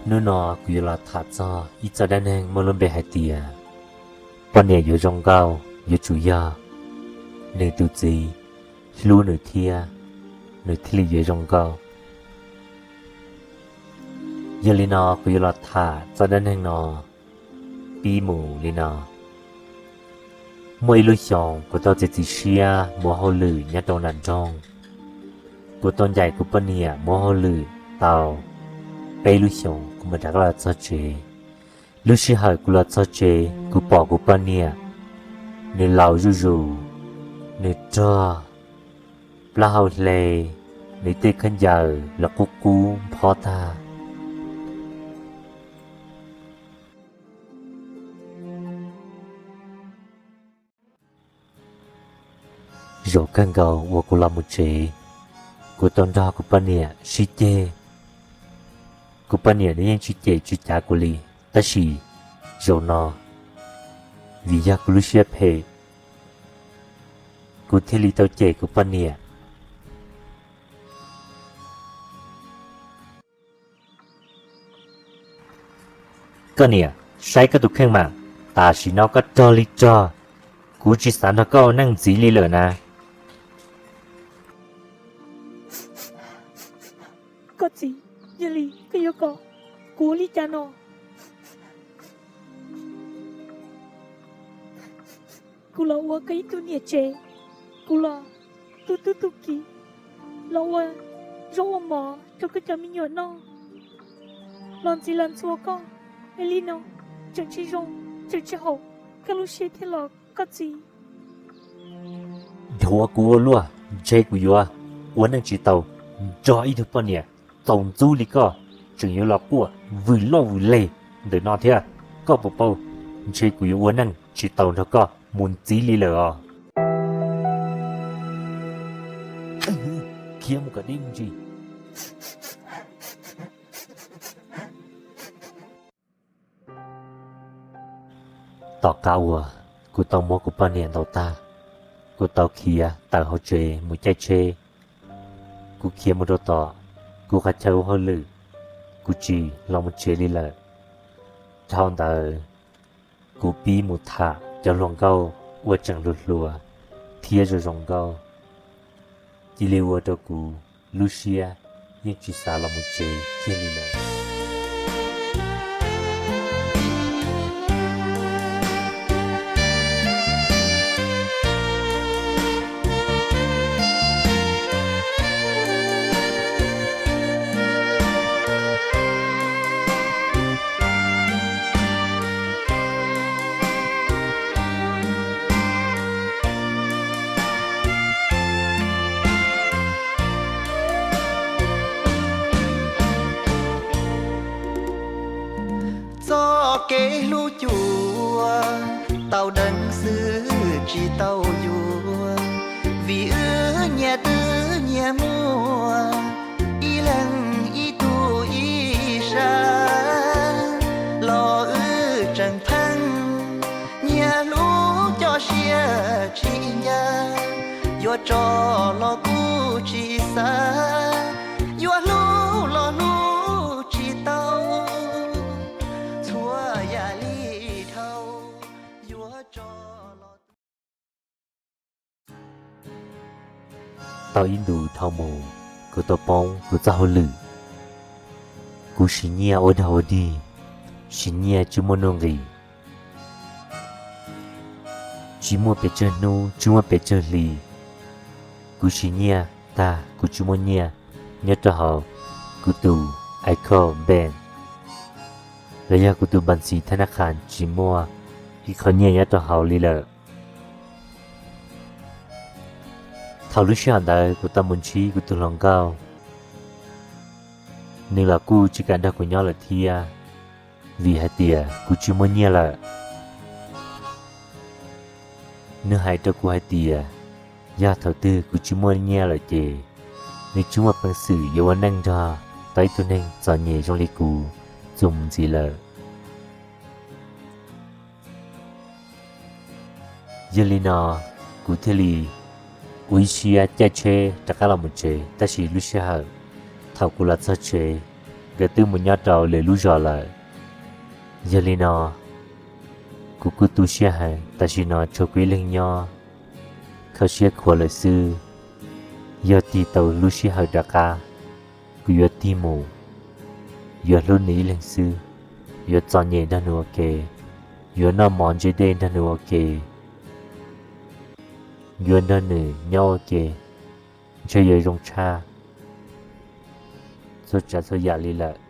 Hnub no kuv yuav los tham txog ib txoj dab neeg muaj lub npe hais tias poj niam yuav zoo nkauj yuav tsum yog nws tus txiv hlub nws thiab nws thiaj li yuav zoo nkauj. Yog li no kuv yuav los tham txoj dab neeg no pib mus li no. Muaj ib lub xyoos kuv tau txiav txim siab mus ua hauj lwm nyob rau nram nroog. Kuv tau ncaim kuv poj niam mus ua hauj lwm tau peb lub xyoos kuv mam rov qab los txog tsev. Lub sij hawm kuv los txog tsev kuv pom kuv poj niam, nws laus zuj zus, nws rog, plaub hau hle, nws tej khaub ncaws los qub qub nphob tag. Zaum kawg nkaus uas kuv los mus tsev, kuv tau nrog kuv poj niam sib ceg. Kuv poj niam nws yeej tsis cem tsis cav kuv li, tab sis zaum no vim yog kuv lub siab phem, kuv thiaj li tau cem kuv poj niam. Koj niam, saib koj tus kheej mas, tam sim no koj rog li rog, kuv tsis xav nrog koj ua neej ntxiv li lawm na. Koj txiv, yog li koj yuav kom kuv ua li cas no? Kuv los ua koj ib tug niam tsev, kuv los tu tub tu kiv, los ua zaub ua mov rau koj cov me nyuam noj, los ntxiv los ntxhua koj, es li no tseem tsis zoo tseem tsis haum koj lub siab thiab los koj txiv? Dhuav kuv ua luaj, ntshe kuv yuav ua neej tsis tau nrog ib tug poj niam txaus ntxub li koj, tseem yuav los quaj vwm loj vwm leg ntawm no thiab. Koj puas paub, ntshe kuv yuav ua neej tsis tau nrog koj mus ntxiv li lawm os. Khiav mus kom deb me ntsis. Tom qab uas kuv tau muab kuv poj niam ntaus tag, kuv tau khiav tawm hauv tsev mus caij tsheb. Kuv khiav mus rau tom kuv qhov chaw ua hauj lwm, kuv tsis los mus tsev li lawm. Dhau ntawd, kuv pib mus tham cov hluas nkauj uas tseem hluas hluas thiab zoo zoo nkauj, cia li ua rau kuv lub siab yeej tsis xav los mus tsev kiag li lawm. Txoj kev hlub cuav tau deev xwb tsis tau yuav, vim wb nyias twb nyias muaj ib leeg ib tug ib sab, los wb tseem pheej nyias hlub coj siab tsis ncaj, yuav tso los kuj tsis xav, yuav hlub los hlub tsis tau, txhua yam li dhau yuav tso los. Tau ib ntus dhau mus, kuv tau poob kuv txoj hauj lwm. Kuv siv nyiaj ua dog ua dig, siv nyiaj tsis muaj nuj nqis, tsis muaj pes tsawg hnub tsis muaj pes tsawg hli. Kuv siv nyiaj tag kuv tsis muaj nyiaj nyob rau hauv kuv tus account bank, los yog kuv tus npas ntxiv thab nab qhas tsis muaj ib qho nyiaj nyob rau hauv li lawm. Thaum lub sij hawm ntawd kuv tau mus ntsib kuv tus hluas nkauj, nws los kuj tsis kam nrog kuv nyob lawm thiab, vim hais tias kuv tsis muaj nyiaj lawm. Nws hais rau kuv hais tias yog thaum twg kuv tsis muaj nyiaj lawm ces nws tsis muaj peev xwm yuav ua neej nrog tau ib tug neeg txom nyem zoo li kuv txuas mus ntxiv lawm. Yog li no, kuv thiaj li ua ib siab caij tsheb rov qab los mus tsev. Tab sis lub sij hawm thaum kuv los txog tsev, nkawd twb mus nyob rau lwm lub zos lawm. Yog li no, kuv kuj tu siab heev, tam sim no tshuav kuv ib leeg nyob kho siab khuav lawm xwb. Yog tig tau lub sij hawm rov qab, kuv yuav tig mus, yuav hlub nws ib leeg xwb, yuav txom nyem nrog nws ua ke, yuav noj mov ntse dej nrog nws ua ke, yuav nrog nws nyob ua ke, ntshe yuav zoo tshaj txhua tsav txhua yam li lawm.